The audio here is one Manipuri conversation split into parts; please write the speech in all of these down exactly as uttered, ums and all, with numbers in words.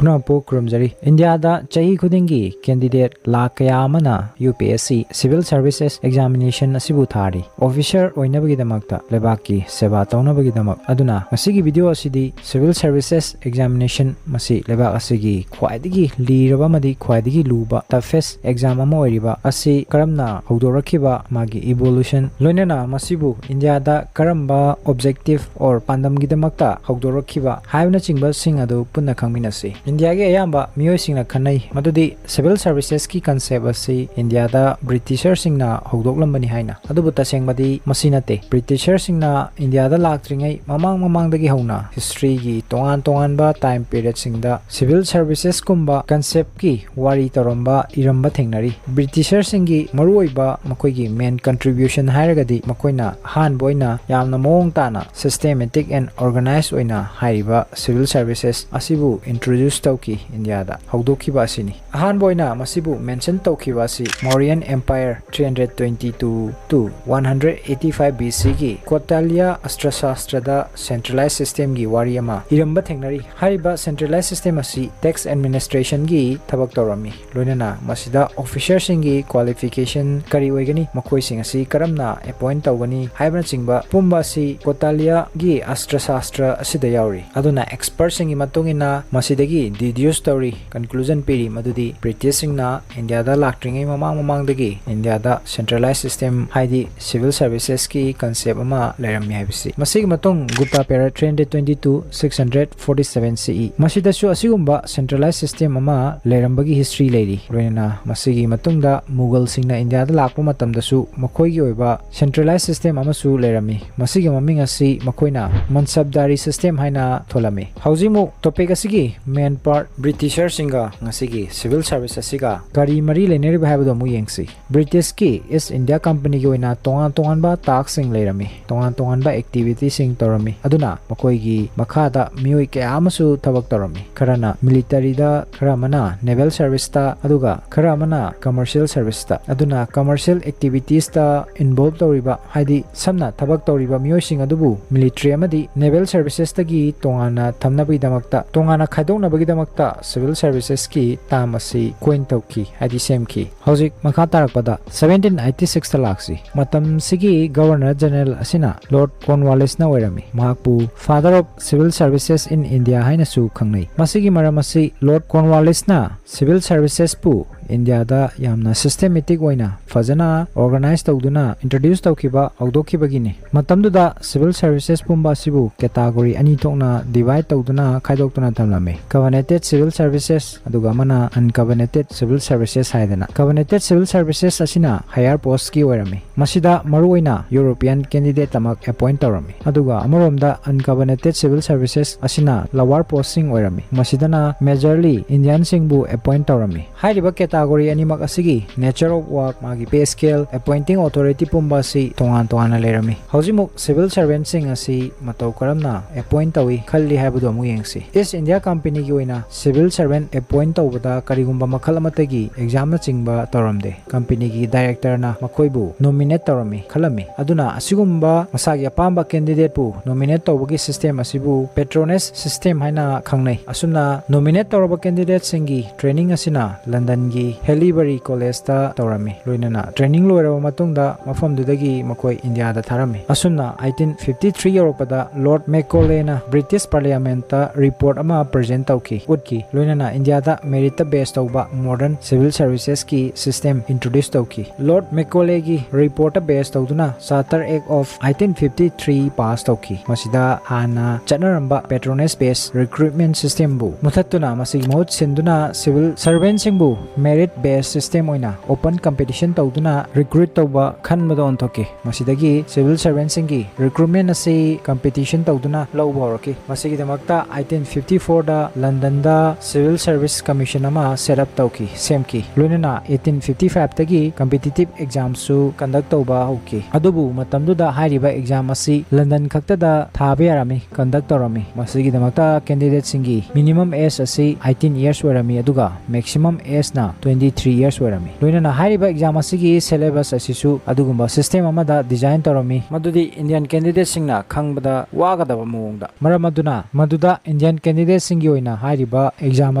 ꯄꯨꯝꯅꯃꯛꯄꯨ ꯈꯨꯔꯨꯝꯖꯔꯤ꯫ ꯏꯟꯗꯤꯌꯥꯗ ꯆꯍꯤ ꯈꯨꯗꯤꯡꯒꯤ candidate ꯂꯥꯈ ꯀꯌꯥ ꯑꯃꯅ U P S C Civil Services Examination ꯑꯁꯤꯕꯨ ꯊꯥꯔꯤ꯫ Officer ꯑꯣꯏꯅꯕꯒꯤꯗꯃꯛꯇ, ꯂꯩꯕꯥꯛꯀꯤ ꯁꯦꯕꯥ ꯇꯧꯅꯕꯒꯤꯗꯃꯛ꯫ ꯑꯗꯨꯅ ꯉꯁꯤꯒꯤ video ꯑꯁꯤꯗꯤ Civil Services Examination, ꯃꯁꯤ ꯂꯩꯕꯥꯛ ꯑꯁꯤꯒꯤ ꯈ꯭ꯋꯥꯏꯗꯒꯤ ꯂꯤꯔꯕ ꯑꯃꯗꯤ ꯈ꯭ꯋꯥꯏꯗꯒꯤ ꯂꯨꯕ, toughest exam ꯑꯃ ꯑꯣꯏꯔꯤꯕ ꯑꯁꯤ ꯀꯔꯝꯅ ꯍꯧꯗꯣꯔꯛꯈꯤꯕ, ꯃꯥꯒꯤ evolution, ꯂꯣꯏꯅꯅ ꯃꯁꯤꯕꯨ ꯏꯟꯗꯤꯌꯥꯗ ꯀꯔꯝꯕ objective or ꯄꯥꯟꯗꯝꯒꯤꯗꯃꯛꯇ ꯍꯧꯗꯣꯔꯛꯈꯤꯕ ꯍꯥꯏꯕꯅꯆꯤꯡꯕꯁꯤꯡ ꯑꯗꯨ ꯄꯨꯟꯅ ꯈꯪꯃꯤꯟꯅꯁꯤ꯫ ꯏꯟꯗꯤꯌꯥꯒꯤ ꯑꯌꯥꯝꯕ ꯃꯤꯑꯣꯏꯁꯤꯡꯅ ꯈꯟꯅꯩ ꯃꯗꯨꯗꯤ civil servicesꯀꯤ concept ꯑꯁꯤ ꯏꯟꯗꯤꯌꯥꯗ Britisherꯁꯤꯡꯅ ꯍꯧꯗꯣꯛꯂꯝꯕꯅꯤ ꯍꯥꯏꯅ꯫ ꯑꯗꯨꯕꯨ ꯇꯁꯦꯡꯕꯗꯤ ꯃꯁꯤ ꯅꯠꯇꯦ꯫ Britisherꯁꯤꯡꯅ ꯏꯟꯗꯤꯌꯥꯗ ꯂꯥꯛꯇ꯭ꯔꯤꯉꯩ ꯃꯃꯥꯡ ꯃꯃꯥꯡꯗꯒꯤ ꯍꯧꯅ historyꯒꯤ ꯇꯣꯉꯥꯟ ꯇꯣꯉꯥꯟꯕ time periodꯁꯤꯡꯗ civil servicesꯀꯨꯝꯕ conceptꯀꯤ ꯋꯥꯔꯤ ꯇꯧꯔꯝꯕ, ꯏꯔꯝꯕ ꯊꯦꯡꯅꯔꯤ꯫ Britisherꯁꯤꯡꯒꯤ ꯃꯔꯨꯑꯣꯏꯕ ꯃꯈꯣꯏꯒꯤ main contribution ꯍꯥꯏꯔꯒꯗꯤ ꯃꯈꯣꯏꯅ ꯑꯍꯥꯟꯕ ꯑꯣꯏꯅ ꯌꯥꯝꯅ ꯃꯑꯣꯡ ꯇꯥꯅ systematic and organized ꯑꯣꯏꯅ ꯍꯥꯏꯔꯤꯕ civil services ꯑꯁꯤꯕꯨ introduce ꯇꯧꯈꯤ, ꯏꯟꯗꯤꯌꯥꯗ ꯍꯧꯗꯣꯛꯈꯤꯕ ꯑꯁꯤꯅꯤ꯫ ꯑꯍꯥꯟꯕ ꯑꯣꯏꯅ ꯃꯁꯤꯕꯨ mention ꯇꯧꯈꯤꯕ ꯑꯁꯤ Mauryan Empire three hundred twenty-two to one hundred eighty-five B Cꯒꯤ Kautilya Arthashastra the centralized systemꯒꯤ ꯋꯥꯔꯤ ꯑꯃ ꯏꯔꯝꯕ ꯊꯦꯡꯅꯔꯤ꯫ ꯍꯥꯏꯔꯤꯕ centralized system ꯑꯁꯤ tax administrationꯒꯤ ꯊꯕꯛ ꯇꯧꯔꯝꯃꯤ, ꯂꯣꯏꯅꯅ ꯃꯁꯤꯗ officerꯁꯤꯡꯒꯤ qualification ꯀꯔꯤ ꯑꯣꯏꯒꯅꯤ, ꯃꯈꯣꯏꯁꯤꯡ ꯑꯁꯤ ꯀꯔꯝꯅ appoint ꯇꯧꯒꯅꯤ ꯍꯥꯏꯕꯅꯆꯤꯡꯕ ꯄꯨꯝꯕ ꯑꯁꯤ Kautilyaꯒꯤ Arthashastra ꯑꯁꯤꯗ ꯌꯥꯎꯔꯤ꯫ ꯑꯗꯨꯅ expertꯁꯤꯡꯒꯤ ꯃꯇꯨꯡ ꯏꯟꯅ ꯃꯁꯤꯗꯒꯤ deduce ꯇꯧꯔꯤ, conclusion ꯄꯤꯔꯤ ꯃꯗꯨꯗꯤ Britishꯁꯤꯡꯅ ꯏꯟꯗꯤꯌꯥꯗ ꯂꯥꯛꯇ꯭ꯔꯤꯉꯩ ꯃꯃꯥꯡ ꯃꯃꯥꯡꯗꯒꯤ ꯏꯟꯗꯤꯌꯥꯗ centralized system ꯍꯥꯏꯗꯤ civil servicesꯀꯤ concept ꯑꯃ ꯂꯩꯔꯝꯃꯤ ꯍꯥꯏꯕꯁꯤ꯫ ꯃꯁꯤꯒꯤ ꯃꯇꯨꯡ Gupta period three hundred twenty-two six hundred forty-seven C E꯫ ꯃꯁꯤꯗꯁꯨ ꯑꯁꯤꯒꯨꯝꯕ centralized system ꯑꯃ ꯂꯩꯔꯝꯕꯒꯤ history ꯂꯩꯔꯤ꯫ ꯂꯣꯏꯅꯅ ꯃꯁꯤꯒꯤ ꯃꯇꯨꯡꯗ Mughalꯁꯤꯡꯅ ꯏꯟꯗꯤꯌꯥꯗ ꯂꯥꯛꯄ ꯃꯇꯝꯗꯁꯨ ꯃꯈꯣꯏꯒꯤ ꯑꯣꯏꯕ centralized system ꯑꯃꯁꯨ ꯂꯩꯔꯝꯃꯤ꯫ ꯃꯁꯤꯒꯤ ꯃꯃꯤꯡ ꯑꯁꯤ ꯃꯈꯣꯏꯅ Mansabdari system ꯍꯥꯏꯅ ꯊꯣꯜꯂꯝꯃꯤ꯫ ꯍꯧꯖꯤꯛꯃꯨꯛ topic ꯑꯁꯤꯒꯤ main part Britisherꯁꯤꯡꯒ ꯉꯁꯤꯒꯤ civil service ꯑꯁꯤꯒ ꯀꯔꯤ ꯃꯔꯤ ꯂꯩꯅꯔꯤꯕ ꯍꯥꯏꯕꯗꯨ ꯑꯃꯨꯛ ꯌꯦꯡꯁꯤ꯫ Britishꯀꯤ East India Companyꯒꯤ ꯑꯣꯏꯅ ꯇꯣꯉꯥꯟ ꯇꯣꯉꯥꯟꯕ taskꯁꯤꯡ ꯂꯩꯔꯝꯃꯤ, ꯇꯣꯉꯥꯟ ꯇꯣꯉꯥꯟꯕ activityꯁꯤꯡ ꯇꯧꯔꯝꯃꯤ꯫ ꯑꯗꯨꯅ ꯃꯈꯣꯏꯒꯤ ꯃꯈꯥꯗ ꯃꯤꯑꯣꯏ ꯀꯌꯥ ꯑꯃꯁꯨ ꯊꯕꯛ ꯇꯧꯔꯝꯃꯤ꯫ ꯈꯔꯅ militaryꯗ, ꯈꯔ ꯑꯃꯅ naval serviceꯇ, ꯑꯗꯨꯒ ꯈꯔ ꯑꯃꯅ commercial serviceꯇ꯫ ꯑꯗꯨꯅ commercial activitiesꯇ involve ꯇꯧꯔꯤꯕ, ꯍꯥꯏꯗꯤ ꯁꯝꯅ ꯊꯕꯛ ꯇꯧꯔꯤꯕ ꯃꯤꯑꯣꯏꯁꯤꯡ ꯑꯗꯨꯕꯨ military ꯑꯃꯗꯤ naval servicesꯇꯒꯤ ꯇꯣꯉꯥꯟꯅ ꯊꯝꯅꯕꯒꯤꯗꯃꯛꯇ, ꯇꯣꯉꯥꯟꯅ ꯈꯥꯏꯗꯣꯛꯅꯕꯒꯤ ꯗꯃꯛꯇ civil servicesꯀꯤ term ꯑꯁꯤ coin ꯇꯧꯈꯤ, ꯍꯥꯏꯗꯤ ꯁꯦꯝꯈꯤ꯫ ꯍꯧꯖꯤꯛ ꯃꯈꯥ ꯇꯥꯔꯛꯄꯗ seventeen eighty sixꯇ ꯂꯥꯛꯁꯤ꯫ ꯃꯇꯝꯁꯤꯒꯤ Governor General ꯑꯁꯤꯅ Lord Cornwallisꯅ ꯑꯣꯏꯔꯝꯃꯤ꯫ ꯃꯍꯥꯛꯄꯨ Father of Civil Services in India ꯍꯥꯏꯅꯁꯨ ꯈꯪꯅꯩ꯫ ꯃꯁꯤꯒꯤ ꯃꯔꯝ ꯑꯁꯤ Lord Cornwallisꯅ civil servicesꯄꯨ ꯏꯟꯗꯤꯌꯥꯗ ꯌꯥꯝꯅ systematic ꯑꯣꯏꯅ ꯐꯖꯅ organize ꯇꯧꯗꯨꯅ introduce ꯇꯧꯈꯤꯕ, ꯍꯧꯗꯣꯛꯈꯤꯕꯒꯤꯅꯤ꯫ ꯃꯇꯝꯗꯨꯗ civil services ꯄꯨꯝꯕ ꯑꯁꯤꯕꯨ category ꯑꯅꯤ ꯊꯣꯛꯅ divide ꯇꯧꯗꯨꯅ, ꯈꯥꯏꯗꯣꯛꯇꯨꯅ ꯊꯝꯂꯝꯃꯤ: covenanted civil services, ꯑꯗꯨꯒ ꯑꯃꯅ uncovenanted civil services ꯍꯥꯏꯗꯅ꯫ Covenanted civil services ꯑꯁꯤꯅ higher postꯀꯤ ꯑꯣꯏꯔꯝꯃꯤ꯫ ꯃꯁꯤꯗ ꯃꯔꯨꯑꯣꯏꯅ European candidateꯇꯃꯛ appoint ꯇꯧꯔꯝꯃꯤ꯫ ꯑꯗꯨꯒ ꯑꯃꯔꯣꯝꯗ uncovenanted civil services ꯑꯁꯤꯅ lower postꯁꯤꯡ ꯑꯣꯏꯔꯝꯃꯤ꯫ ꯃꯁꯤꯗꯅ majorly Indianꯁꯤꯡꯕꯨ appoint ꯇꯧꯔꯝꯃꯤ꯫ ꯍꯥꯏꯔꯤꯕ category ꯑꯅꯤꯃꯛ ꯑꯁꯤꯒꯤ nature of work, ꯃꯥꯒꯤ pay scale, appointing authority ꯄꯨꯝꯕ ꯑꯁꯤ ꯇꯣꯉꯥꯟ ꯇꯣꯉꯥꯟꯅ ꯂꯩꯔꯝꯃꯤ꯫ ꯍꯧꯖꯤꯛꯃꯨꯛ civil servantꯁꯤꯡ ꯑꯁꯤ ꯃꯇꯧ ꯀꯔꯝꯅ appoint ꯇꯧꯏ ꯈꯜꯂꯤ ꯍꯥꯏꯕꯗꯨ ꯑꯃꯨꯛ ꯌꯦꯡꯁꯤ꯫ East India Companyꯒꯤ ꯑꯣꯏꯅ civil servant appoint ꯇꯧꯕꯗ ꯀꯔꯤꯒꯨꯝꯕ ꯃꯈꯜ ꯑꯃꯠꯇꯒꯤ examꯅꯆꯤꯡꯕ ꯇꯧꯔꯝꯗꯦ꯫ Companyꯒꯤ directorꯅ ꯃꯈꯣꯏꯕꯨ nominate ꯇꯧꯔꯝꯃꯤ ꯈꯜꯂꯝꯃꯤ꯫ ꯑꯗꯨꯅ ꯑꯁꯤꯒꯨꯝꯕ ꯃꯁꯥꯒꯤ ꯑꯄꯥꯝꯕ candidateꯄꯨ nominate ꯇꯧꯕꯒꯤ system ꯑꯁꯤꯕꯨ patronage system ꯍꯥꯏꯅ ꯈꯪꯅꯩ꯫ ꯑꯁꯨꯝꯅ nominate ꯇꯧꯔꯕ candidateꯁꯤꯡꯒꯤ training ꯑꯁꯤꯅ Londonꯒꯤ Haileybury Collegeꯇ ꯇꯧꯔꯝꯃꯤ꯫ ꯂꯣꯏꯅꯅ training ꯂꯣꯏꯔꯕ ꯃꯇꯨꯡꯗ ꯃꯐꯝꯗꯨꯗꯒꯤ ꯃꯈꯣꯏ ꯏꯟꯗꯤꯌꯥꯗ ꯊꯥꯔꯝꯃꯤ꯫ ꯑꯁꯨꯝꯅ eighteen fifty three ꯌꯧꯔꯛꯄꯗ Lord Macaulayꯅ British Parliamentꯇ report ꯑꯃ present ꯇꯧꯈꯤ, ꯎꯠꯈꯤ꯫ ꯂꯣꯏꯅꯅ ꯏꯟꯗꯤꯌꯥꯗ meritꯇ base ꯇꯧꯕ modern civil servicesꯀꯤ system introduce ꯇꯧꯈꯤ꯫ Lord Macaulayꯒꯤ reportꯇ base ꯇꯧꯗꯨꯅ Charter Act of eighteen fifty three pass ꯇꯧꯈꯤ꯫ ꯃꯁꯤꯗ ꯍꯥꯟꯅ ꯆꯠꯅꯔꯝꯕ patronage based recruitment systemꯕꯨ ꯃꯨꯊꯠꯇꯨꯅ, ꯃꯁꯤꯒꯤ ꯃꯍꯨꯠ ꯁꯤꯟꯗꯨꯅ civil servantꯁꯤꯡꯕꯨ merit based system ꯑꯣꯏꯅ open competition ꯇꯧꯗꯨꯅ recruit ꯇꯧꯕ ꯈꯟꯕꯗ ꯑꯣꯟꯊꯣꯛꯈꯤ꯫ ꯃꯁꯤꯗꯒꯤ civil servantꯁꯤꯡꯒꯤ recruitment ꯑꯁꯤ competition ꯇꯧꯗꯨꯅ ꯂꯧꯕ ꯍꯧꯔꯛꯈꯤ꯫ ꯃꯁꯤꯒꯤꯗꯃꯛꯇ eighteen fifty fourꯗ Londonꯗ Civil Service Commission ꯑꯃ set up ꯇꯧꯈꯤ, ꯁꯦꯝꯈꯤ꯫ ꯂꯣꯏꯅꯅ eighteen fifty fiveꯇꯒꯤ competitive examꯁꯨ conduct ꯇꯧꯕ ꯍꯧꯈꯤ꯫ ꯑꯗꯨꯕꯨ ꯃꯇꯝꯗꯨꯗ ꯍꯥꯏꯔꯤꯕ exam ꯑꯁꯤ London ꯈꯛꯇꯗ ꯊꯥꯕ ꯌꯥꯔꯝꯃꯤ, conduct ꯇꯧꯔꯝꯃꯤ꯫ ꯃꯁꯤꯒꯤꯗꯃꯛꯇ candidateꯁꯤꯡꯒꯤ minimum age ꯑꯁꯤ eighteen years ꯑꯣꯏꯔꯝꯃꯤ, ꯑꯗꯨꯒ maximum ageꯅ twenty three years ꯑꯣꯏꯔꯝꯃꯤ꯫ ꯂꯣꯏꯅꯅ ꯍꯥꯏꯔꯤꯕ exam ꯑꯁꯤꯒꯤ syllabus ꯑꯁꯤꯁꯨ ꯑꯗꯨꯒꯨꯝꯕ system ꯑꯃꯗ design ꯇꯧꯔꯝꯃꯤ, ꯃꯗꯨꯗꯤ Indian candidateꯁꯤꯡꯅ ꯈꯪꯕꯗ ꯋꯥꯒꯗꯕ ꯃꯑꯣꯡꯗ꯫ ꯃꯔꯝ ꯑꯗꯨꯅ ꯃꯗꯨꯗ Indian candidateꯁꯤꯡꯒꯤ ꯑꯣꯏꯅ ꯍꯥꯏꯔꯤꯕ exam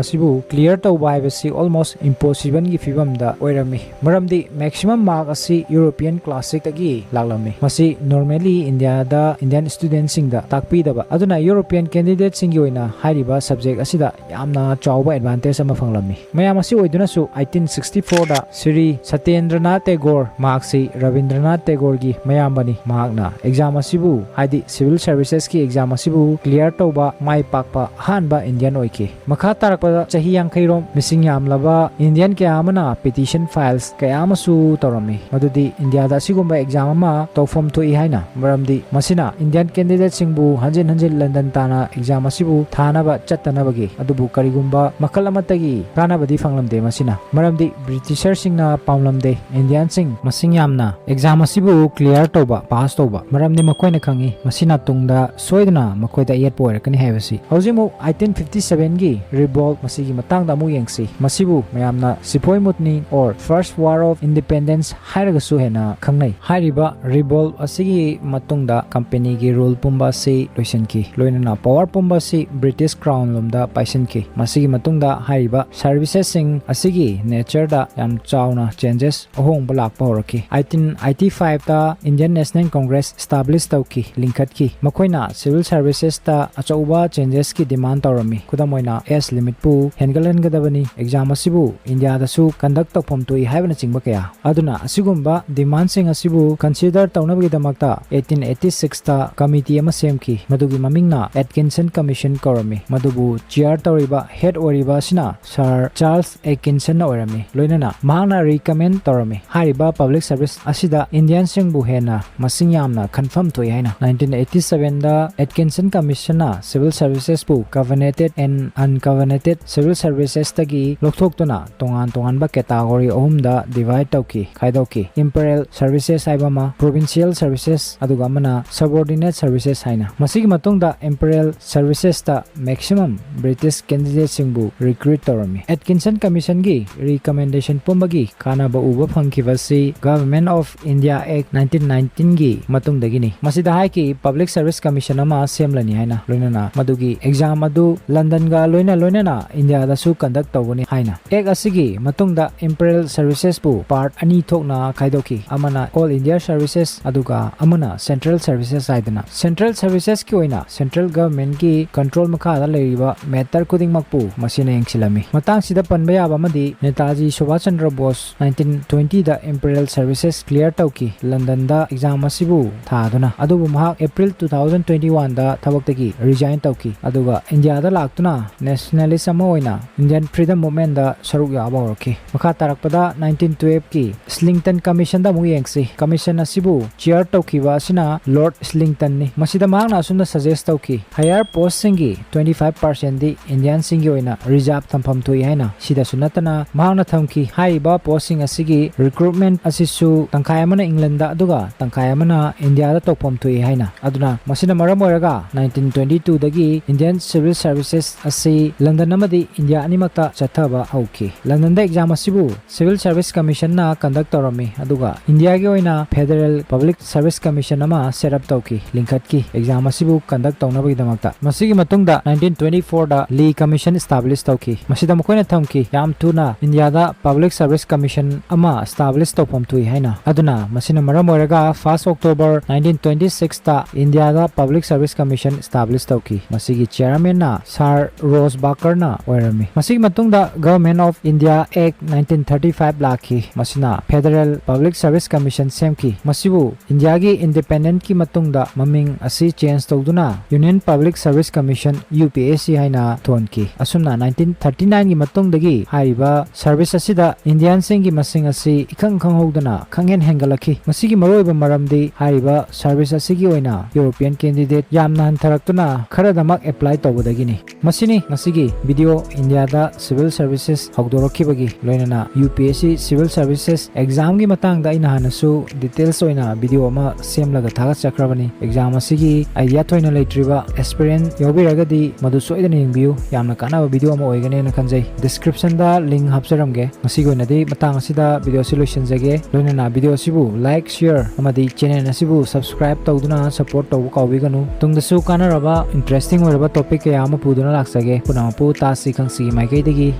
ꯑꯁꯤꯕꯨ clear ꯇꯧꯕ ꯍꯥꯏꯕꯁꯤ almost impossibleꯒꯤ ꯐꯤꯕꯝꯗ ꯑꯣꯏꯔꯝꯃꯤ꯫ ꯃꯔꯝꯗꯤ maximum mark ꯑꯁꯤ European classicꯇꯒꯤ ꯂꯥꯛꯂꯝꯃꯤ꯫ ꯃꯁꯤ normally Indiaꯗ Indian studentꯁꯤꯡꯗ ꯇꯥꯛꯄꯤꯗꯕ꯫ ꯑꯗꯨꯅ European candidateꯁꯤꯡꯒꯤ ꯑꯣꯏꯅ ꯍꯥꯏꯔꯤꯕ subject ꯑꯁꯤꯗ ꯌꯥꯝꯅ ꯆꯥꯎꯕ advantage ꯑꯃ ꯐꯪꯂꯝꯃꯤ꯫ ꯃꯌꯥꯝ ꯑꯁꯤ ꯑꯣꯏꯗꯨꯅꯁꯨ eighteen sixty fourꯗ ꯁ꯭ꯔꯤ ꯁꯇ꯭ꯌꯦꯟꯗ꯭ꯔꯅꯥꯊ ꯇꯦꯒꯣꯔ, ꯃꯍꯥꯛꯁꯤ ꯔꯕꯤꯟꯗ꯭ꯔꯅꯥꯊ ꯇꯦꯒꯣꯔꯒꯤ ꯃꯌꯥꯝꯕꯅꯤ, ꯃꯍꯥꯛꯅ exam ꯑꯁꯤꯕꯨ, ꯍꯥꯏꯗꯤ civil servicesꯀꯤ exam ꯑꯁꯤꯕꯨ clear ꯇꯧꯕ ꯃꯥꯏ ꯄꯥꯛꯄ ꯑꯍꯥꯟꯕ Indian ꯑꯣꯏꯈꯤ꯫ ꯃꯈꯥ ꯇꯥꯔꯛꯄꯗ ꯆꯍꯤ ꯌꯥꯡꯈꯩꯔꯣꯝ ꯃꯤꯁꯤꯡ ꯌꯥꯝꯂꯕ Indian ꯀꯌꯥ ꯑꯃꯅ petition files ꯀꯌꯥ ꯑꯃꯁꯨ ꯇꯧꯔꯝꯃꯤ, ꯃꯗꯨꯗꯤ ꯏꯟꯗꯤꯌꯥꯗ ꯑꯁꯤꯒꯨꯝꯕ exam ꯑꯃ ꯇꯧꯐꯝ ꯊꯣꯛꯏ ꯍꯥꯏꯅ꯫ ꯃꯔꯝꯗꯤ ꯃꯁꯤꯅ Indian candidateꯁꯤꯡꯕꯨ ꯍꯟꯖꯤꯟ ꯍꯟꯖꯤꯟ ꯂꯟꯗꯟ ꯇꯥꯅ exam ꯑꯁꯤꯕꯨ ꯊꯥꯅꯕ ꯆꯠꯇꯅꯕꯒꯤ꯫ ꯑꯗꯨꯕꯨ ꯀꯔꯤꯒꯨꯝꯕ ꯃꯈꯜ ꯑꯃꯠꯇꯒꯤ ꯀꯥꯟꯅꯕꯗꯤ ꯐꯪꯂꯝꯗꯦ ꯃꯁꯤꯅ, ꯃꯔꯝꯗꯤ Britisherꯁꯤꯡꯅ ꯄꯥꯝꯂꯝꯗꯦ Indianꯁꯤꯡ ꯃꯁꯤꯡ ꯌꯥꯝꯅ exam ꯑꯁꯤꯕꯨ clear ꯇꯧꯕ, pass ꯇꯧꯕ, ꯃꯔꯝꯗꯤ ꯃꯈꯣꯏꯅ ꯈꯪꯏ ꯃꯁꯤꯅ ꯇꯨꯡꯗ ꯁꯣꯏꯗꯅ ꯃꯈꯣꯏꯗ ꯑꯌꯦꯠꯄ ꯑꯣꯏꯔꯛꯀꯅꯤ ꯍꯥꯏꯕꯁꯤ꯫ ꯍꯧꯖꯤꯛꯃꯨꯛ eighteen fifty sevenꯒꯤ revolt, ꯃꯁꯤꯒꯤ ꯃꯇꯥꯡꯗ ꯑꯃꯨꯛ ꯌꯦꯡꯁꯤ꯫ ꯃꯁꯤꯕꯨ ꯃꯌꯥꯝꯅ ꯁꯤꯄꯣꯏ ꯃꯨꯠꯅꯤ or First War of Independence ꯍꯥꯏꯔꯒꯁꯨ ꯍꯦꯟꯅ ꯈꯪꯅꯩ꯫ ꯍꯥꯏꯔꯤꯕ revolt ꯑꯁꯤꯒꯤ ꯃꯇꯨꯡꯗ companyꯒꯤ rule ꯄꯨꯝꯕ ꯑꯁꯤ ꯂꯣꯏꯁꯤꯟꯈꯤ, ꯂꯣꯏꯅꯅ power ꯄꯨꯝꯕ ꯑꯁꯤ British Crown ꯂꯣꯝꯗ ꯄꯥꯏꯁꯤꯟꯈꯤ꯫ ꯃꯁꯤꯒꯤ ꯃꯇꯨꯡꯗ ꯍꯥꯏꯔꯤꯕ servicesꯁꯤꯡ ꯑꯁꯤꯒꯤ natureꯗ ꯌꯥꯝ ꯆꯥꯎꯅ changes, ꯑꯍꯣꯡꯕ ꯂꯥꯛꯄ ꯍꯧꯔꯛꯈꯤ꯫ eighteen eighty fiveꯇ Indian National Congress establish ꯇꯧꯈꯤ, ꯂꯤꯡꯈꯠꯈꯤ꯫ ꯃꯈꯣꯏꯅ civil servicesꯇ ꯑꯆꯧꯕ changesꯀꯤ demand ꯇꯧꯔꯝꯃꯤ꯫ ꯈꯨꯗꯝ ꯑꯣꯏꯅ, age limitꯄꯨ ꯍꯦꯟꯒꯠꯍꯟꯒꯗꯕꯅꯤ, exam ꯑꯁꯤꯕꯨ ꯏꯟꯗꯤꯌꯥꯗꯁꯨ conduct ꯇꯧꯐꯝ ꯊꯣꯛꯏ ꯍꯥꯏꯕꯅꯆꯤꯡꯕ ꯀꯌꯥ꯫ ꯑꯗꯨꯅ ꯑꯁꯤꯒꯨꯝꯕ demandꯁꯤꯡ ꯑꯁꯤꯕꯨ consider ꯇꯧꯅꯕꯒꯤꯗꯃꯛꯇ eighteen eighty sixꯇ committee ꯑꯃ ꯁꯦꯝꯈꯤ, ꯃꯗꯨꯒꯤ ꯃꯃꯤꯡꯅ Atkinson Commission ꯀꯧꯔꯝꯃꯤ꯫ ꯃꯗꯨꯕꯨ chair ꯇꯧꯔꯤꯕ, head ꯑꯣꯏꯔꯤꯕ ꯑꯁꯤꯅ Sir Charles Atkinsonꯅ ꯑꯣꯏꯔꯝꯃꯤ꯫ ꯂꯣꯏꯅꯅ ꯃꯍꯥꯛꯅ recommend ꯇꯧꯔꯝꯃꯤ꯫ ꯍꯥꯏꯔꯤꯕ public service ꯑꯁꯤꯗ Indianꯁꯤꯡꯕꯨ ꯍꯦꯟꯅ ꯃꯁꯤꯡ ꯌꯥꯝꯅ ꯈꯟꯐꯝ ꯊꯣꯛꯏ ꯍꯥꯏꯅ꯫ Nineteen eighty sevenꯗ Atkinson Commissionꯅ civil servicesꯄꯨ covenanted and uncovenanted civil servicesꯇꯒꯤ ꯂꯧꯊꯣꯛꯇꯨꯅ ꯇꯣꯉꯥꯟ ꯇꯣꯉꯥꯟꯕ category ꯑꯍꯨꯝꯗ divide ꯇꯧꯈꯤ, ꯈꯥꯏꯗꯣꯛꯈꯤ꯫ Imperial services ꯍꯥꯏꯕ ꯑꯃ, provincial services, ꯑꯗꯨꯒ ꯑꯃꯅ subordinate services ꯍꯥꯏꯅ꯫ ꯃꯁꯤꯒꯤ ꯃꯇꯨꯡꯗ Imperial servicesꯇ maximum British candidateꯁꯤꯡꯕꯨ recruit ꯇꯧꯔꯝꯃꯤ꯫ Atkinson Commissionꯒꯤ recommendation ꯄꯨꯝꯕꯒꯤ ꯀꯥꯟꯅꯕ ꯎꯕ ꯐꯪꯈꯤꯕꯁꯤ Government of India Act nineteen nineteen ꯒꯤ ꯃꯇꯨꯡꯗꯒꯤꯅꯤ꯫ ꯃꯁꯤꯗ ꯍꯥꯏꯈꯤ Public Service Commission ꯑꯃ ꯁꯦꯝꯂꯅꯤ ꯍꯥꯏꯅ, ꯂꯣꯏꯅꯅ ꯃꯗꯨꯒꯤ exam ꯑꯗꯨ ꯂꯟꯗꯟꯒ ꯂꯣꯏꯅ ꯂꯣꯏꯅꯅ ꯏꯟꯗꯤꯌꯥꯗꯁꯨ conduct ꯇꯧꯒꯅꯤ ꯍꯥꯏꯅ꯫ Act ꯑꯁꯤꯒꯤ ꯃꯇꯨꯡꯗ Imperial Services ꯕꯨ part ꯑꯅꯤ ꯊꯣꯛꯅ ꯈꯥꯏꯗꯣꯛꯈꯤ, ꯑꯃꯅ All India Services ꯑꯗꯨꯒ ꯑꯃꯅ Central Services ꯍꯥꯏꯗꯅ꯫ Central Services ꯀꯤ ꯑꯣꯏꯅ Central Government ꯀꯤ control ꯃꯈꯥꯗ ꯂꯩꯔꯤꯕ matter ꯈꯨꯗꯤꯡꯃꯛꯄꯨ ꯃꯁꯤꯅ ꯌꯦꯡꯁꯤꯜꯂꯝꯃꯤ꯫ ꯃꯇꯥꯡꯁꯤꯗ ꯄꯟꯕ ꯌꯥꯕ ꯑꯃꯗꯤ ꯅꯦꯇꯥꯖꯤ ꯁꯨꯚꯥꯁ ꯆꯟꯗ꯭ꯔ ꯕꯣꯁ nineteen twenty ꯗ Imperial Services clear ꯇꯧꯈꯤ, ꯂꯟꯗꯟꯗ exam ꯑꯁꯤꯕꯨ ꯊꯥꯗꯨꯅ꯫ ꯑꯗꯨꯕꯨ ꯃꯍꯥꯛ April two thousand twenty one ꯗ ꯊꯕꯛꯇꯒꯤ resign ꯇꯧꯈꯤ, ꯑꯗꯨꯒ ꯏꯟꯗꯤꯌꯥꯗ ꯂꯥꯛꯇꯨꯅ nationalist ꯑꯃ ꯑꯣꯏꯅ Indian Freedom Movement ꯗ ꯁꯔꯨꯛ ꯌꯥꯕ ꯍꯧꯔꯛꯈꯤ꯫ ꯃꯈꯥ ꯇꯥꯔꯛꯄꯗ nineteen twelve ꯀꯤ Islington Commission ꯗ ꯑꯃꯨꯛ ꯌꯦꯡꯁꯤ꯫ Commission ꯑꯁꯤꯕꯨ chair ꯇꯧꯈꯤꯕ ꯑꯁꯤꯅ Lord Islington ꯅꯤ꯫ ꯃꯁꯤꯗ ꯃꯍꯥꯛꯅ ꯑꯁꯨꯝꯅ suggest ꯇꯧꯈꯤ, higher post ꯁꯤꯡꯒꯤ twenty five percent ꯗꯤ Indian ꯁꯤꯡꯒꯤ ꯑꯣꯏꯅ reserve ꯊꯝꯐꯝ ꯊꯣꯛꯏ ꯍꯥꯏꯅ꯫ ꯁꯤꯗꯁꯨ ꯅꯠꯇꯅ ꯃꯍꯥꯛꯅ ꯊꯝꯈꯤ, ꯍꯥꯏꯔꯤꯕ post ꯁꯤꯡ ꯑꯁꯤꯒꯤ recruitment ꯑꯁꯤꯁꯨ ꯇꯪꯈꯥꯏ ꯑꯃꯅ England ꯗ ꯑꯗꯨꯒ ꯇꯪꯈꯥꯏ ꯑꯃꯅ ꯏꯟꯗꯤꯌꯥꯗ ꯇꯧꯐꯝ ꯊꯣꯛꯏ ꯍꯥꯏꯅ꯫ ꯑꯗꯨꯅ ꯃꯁꯤꯅ ꯃꯔꯝ ꯑꯣꯏꯔꯒ nineteen twenty two ꯗꯒꯤ Indian Civil Services ꯑꯁꯤ ꯂꯟꯗꯟ ꯑꯃꯗꯤ ꯏꯟꯗꯤꯌꯥ ꯑꯅꯤꯃꯛꯇ ꯆꯠꯊꯕ ꯍꯧꯈꯤ꯫ ꯂꯟꯗꯟꯗ exam ꯑꯁꯤꯕꯨ Civil Service Commission ꯅ conduct ꯇꯧꯔꯝꯃꯤ, ꯑꯗꯨꯒ ꯏꯟꯗꯤꯌꯥꯒꯤ ꯑꯣꯏꯅ Federal Public Service Commission ꯑꯃ set up ꯇꯧꯈꯤ, ꯂꯤꯡꯈꯠꯈꯤ exam ꯑꯁꯤꯕꯨ conduct ꯇꯧꯅꯕꯒꯤꯗꯃꯛꯇ꯫ ꯃꯁꯤꯒꯤ ꯃꯇꯨꯡꯗ nineteen twenty four ꯗ Lee Commission establish ꯇꯧꯈꯤ꯫ ꯃꯁꯤꯗ ꯃꯈꯣꯏꯅ ꯊꯝꯈꯤ, ꯌꯥꯝ ꯊꯨꯅ ꯏꯟꯗꯤꯌꯥꯗ Public Service Commission ꯑꯃ establish ꯇꯧꯐꯝ ꯊꯣꯛꯏ ꯍꯥꯏꯅ꯫ ꯑꯗꯨꯅ ꯃꯁꯤꯅ ꯃꯔꯝ ꯑꯣꯏꯔꯒ first October nineteen twenty six ꯇ ꯏꯟꯗꯤꯌꯥꯗ Public Service Commission establish ꯇꯧꯈꯤ꯫ ꯃꯁꯤꯒꯤ chairman ꯅ Sir Rosebacher ꯅ ꯑꯣꯏꯔꯝꯃꯤ꯫ ꯃꯁꯤꯒꯤ ꯃꯇꯨꯡꯗ Government of India Act nineteen thirty five ꯂꯥꯛꯈꯤ꯫ ꯃꯁꯤꯅ Federal Public Service Commission ꯁꯦꯝꯈꯤ꯫ ꯃꯁꯤꯕꯨ ꯏꯟꯗꯤꯌꯥꯒꯤ independent ꯀꯤ ꯃꯇꯨꯡꯗ ꯃꯃꯤꯡ ꯑꯁꯤ change ꯇꯧꯗꯨꯅ Union Public Service Commission, U P S C ꯍꯥꯏꯅ ꯊꯣꯟꯈꯤ꯫ ꯑꯁꯨꯝꯅ nineteen thirty nine ꯒꯤ ꯃꯇꯨꯡꯗꯒꯤ ꯍꯥꯏꯔꯤꯕ service ꯑꯁꯤꯗ Indian ꯁꯤꯡꯒꯤ ꯃꯁꯤꯡ ꯑꯁꯤ ꯏꯈꯪ ꯈꯪꯍꯧꯗꯅ ꯈꯪꯍꯦꯟ ꯍꯦꯟꯒꯠꯂꯛꯈꯤ꯫ ꯃꯁꯤꯒꯤ ꯃꯔꯨꯑꯣꯏꯕ ꯃꯔꯝꯗꯤ ꯍꯥꯏꯔꯤꯕ service ꯑꯁꯤꯒꯤ ꯑꯣꯏꯅ European candidate ꯌꯥꯝꯅ ꯍꯟꯊꯔꯛꯇꯨꯅ ꯈꯔꯗꯃꯛ apply ꯇꯧꯕꯗꯒꯤꯅꯤ꯫ ꯃꯁꯤꯅꯤ ꯉꯁꯤꯒꯤ video, ꯏꯟꯗꯤꯌꯥꯗ civil services ꯍꯧꯗꯣꯔꯛꯈꯤꯕꯒꯤ ꯂꯣꯏꯅꯅ U P S C civil services exam ꯒꯤ ꯃꯇꯥꯡꯗ ꯑꯩꯅ ꯍꯥꯟꯅꯁꯨ details ꯑꯣꯏꯅ video ꯑꯃ ꯁꯦꯝꯂꯒ ꯊꯥꯒꯠꯆꯈ꯭ꯔꯕꯅꯤ꯫ Exam ꯑꯁꯤꯒꯤ idea ꯊꯣꯏꯅ ꯂꯩꯇ꯭ꯔꯤꯕ aspirant ꯌꯥꯎꯕꯤꯔꯒꯗꯤ ꯃꯗꯨ ꯁꯣꯏꯗꯅ ꯌꯦꯡꯕꯤꯌꯨ, ꯌꯥꯝꯅ ꯀꯥꯟꯅꯕ video ꯑꯃ ꯑꯣꯏꯒꯅꯦꯅ ꯈꯟꯖꯩ꯫ Description ꯗ link ꯍꯥꯞꯆꯔꯝꯒꯦ꯫ ꯉꯁꯤꯒꯤ ꯑꯣꯏꯅꯗꯤ ꯃꯇꯥꯡ ꯑꯁꯤꯗ video ꯑꯁꯤ ꯂꯣꯏꯁꯤꯟꯖꯒꯦ꯫ ꯂꯣꯏꯅꯅ video ꯑꯁꯤꯕꯨ like, share ꯑꯃꯗꯤ channel ꯑꯁꯤꯕꯨ subscribe ꯇꯧꯗꯨꯅ support ꯇꯧꯕ ꯀꯥꯎꯕꯤꯒꯅꯨ꯫ ꯇꯨꯡꯗꯁꯨ ꯀꯥꯟꯅꯔꯕ interesting ꯑꯣꯏꯔꯕ topic ꯀꯌꯥ ꯑꯃ ꯄꯨꯗꯨꯅ ꯂꯥꯛꯆꯒꯦ꯫ ꯄꯨꯝꯅꯃꯛꯄꯨ ꯇꯥꯁꯤ ꯈꯪꯁꯤꯒꯤ ꯃꯥꯏꯀꯩꯗꯒꯤ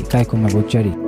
ꯏꯀꯥꯏ ꯈꯨꯝꯅꯕ ꯎꯠꯆꯔꯤ꯫